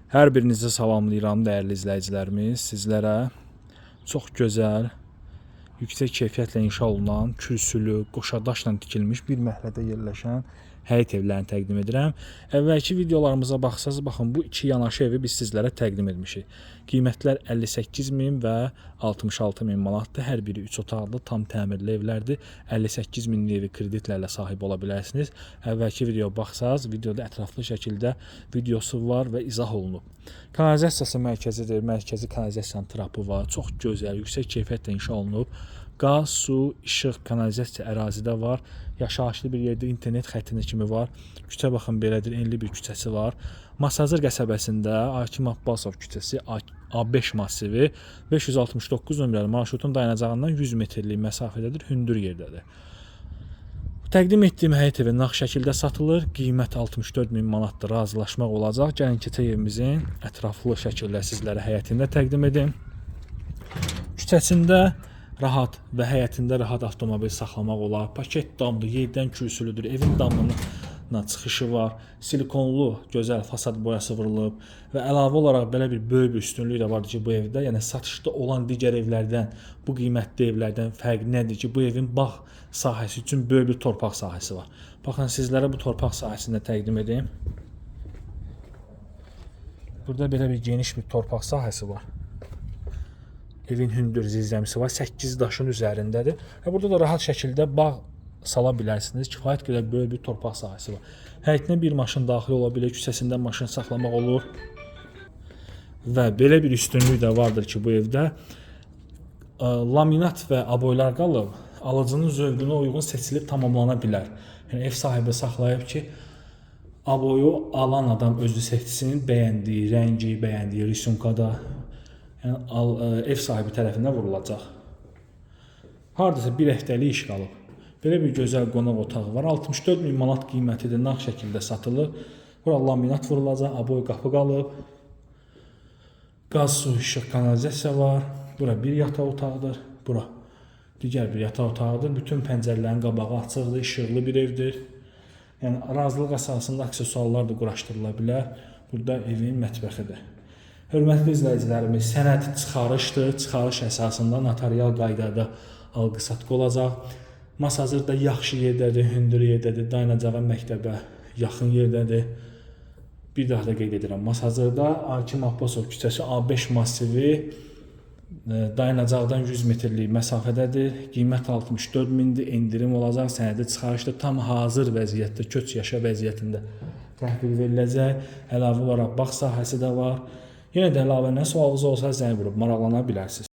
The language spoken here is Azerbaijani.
Hər birinizi salamlayıram dəyərli izləyicilərimiz. Sizlərə çox gözəl, yüksək keyfiyyətlə inşa olunan, kürsülü, qoşa daşla tikilmiş bir məhəllədə yerləşən həyət evlərini təqdim edirəm. Əvvəlki videolarımıza baxsaz, baxın bu iki yanaşı evi biz sizlərə təqdim etmişik. Qiymətlər 58 min və 66 min manatdır. Hər biri 3 otaqlı, tam təmirli evlərdir. 58 minlik evi kreditlərlə sahib ola bilərsiniz. Əvvəlki videoya baxsaz, videoda ətraflı şəkildə videosu var və izah olunub. Kanalizasiyası mərkəzidir. Mərkəzi kanalizasiyanın trapı var. Çox gözəl, yüksək keyfiyyətlə inşa olunub. Qaz, su, işıq, kanalizasiya ərazidə var. Yaşayışlı bir yerdə internet xəttinə kimi var. Küçə baxın belədir, enli bir küçəsi var. Masazır qəsəbəsində Hakim Abbasov küçəsi A5 massivi 569 nömrəli marşrutun dayanacağından 100 metrlik məsafədədir, hündür yerdədir. Təqdim etdiyim həyət evi nağd şəkildə satılır. Qiymət 64 min manatdır. Razılaşmaq olacaq. Gəlin keçək evimizin ətraflı şəkildə sizlərə həyətində təqdim edim. Küçəsində rahat və həyətində rahat avtomobil saxlamaq olar. Paket damdır, yerdən kürsülüdür. Evin damına çıxışı var. Silikonlu gözəl fasad boyası vurulub və əlavə olaraq belə bir böyük bir üstünlük də vardır ki, bu evdə, yəni satışda olan digər evlərdən, bu qiymətli evlərdən fərqi nədir ki, bu evin bağ sahəsi üçün böyük bir torpaq sahəsi var. Baxın sizlərə bu torpaq sahəsini də təqdim edim. Burada belə bir geniş bir torpaq sahəsi var. Evin hündür zirzəmisi var. 8 daşın üzərindədir. Və burada da rahat şəkildə bağ sala bilərsiniz. Kifayət qədər böyük bir torpaq sahəsi var. Həyətinə bir maşın daxil ola bilər, küçəsində maşın saxlamaq olur. Və belə bir üstünlük də vardır ki, bu evdə laminat və aboylar qalıb, alıcının zövqünə uyğun seçilib tamamlana bilər. Yəni ev sahibi saxlayıb ki, aboyu alan adam özü seçsin, bəyəndiyi rəngi, bəyəndiyi risunkada, yəni ev sahibi tərəfindən vurulacaq. Hardasa bir həftəlik iş qalıb. Belə bir gözəl qonaq otağı var. 64 min manat qiymətidir, nağd şəkildə satılır. Bura laminat vurulacaq, aboy qapı qalıb. Qaz, su, işıq, kanalizasiya var. Bura bir yataq otağıdır. Bura digər bir yataq otağıdır. Bütün pəncərələrin qabağı açıqdır, işıqlı bir evdir. Yəni razılıq əsasında aksesuarlar da quraşdırıla bilər. Burada evin mətbəxidir. Hörmətli izləyicilərimiz, sənəd çıxarışdır. Çıxarış əsasında notarial qaydada alqı-satqı olacaq. Masazır da yaxşı yerdədir, hündür yerdədir, dayanacağa, məktəbə yaxın yerdədir. Bir daha da qeyd edirəm. Masazırda Hakim Abbasov küçəsi A5 massivi dayanacaqdan 100 metrlik məsafədədir. Qiymət 64 mindir, endirim olacaq. Sənədi çıxarışda tam hazır vəziyyətdə, köç yaşa vəziyyətində təhvil veriləcək. Əlavə olaraq bağ sahəsi də var. Yenə də əlavə nə sualınız olsa zəng vurub maraqlana bilərsiniz.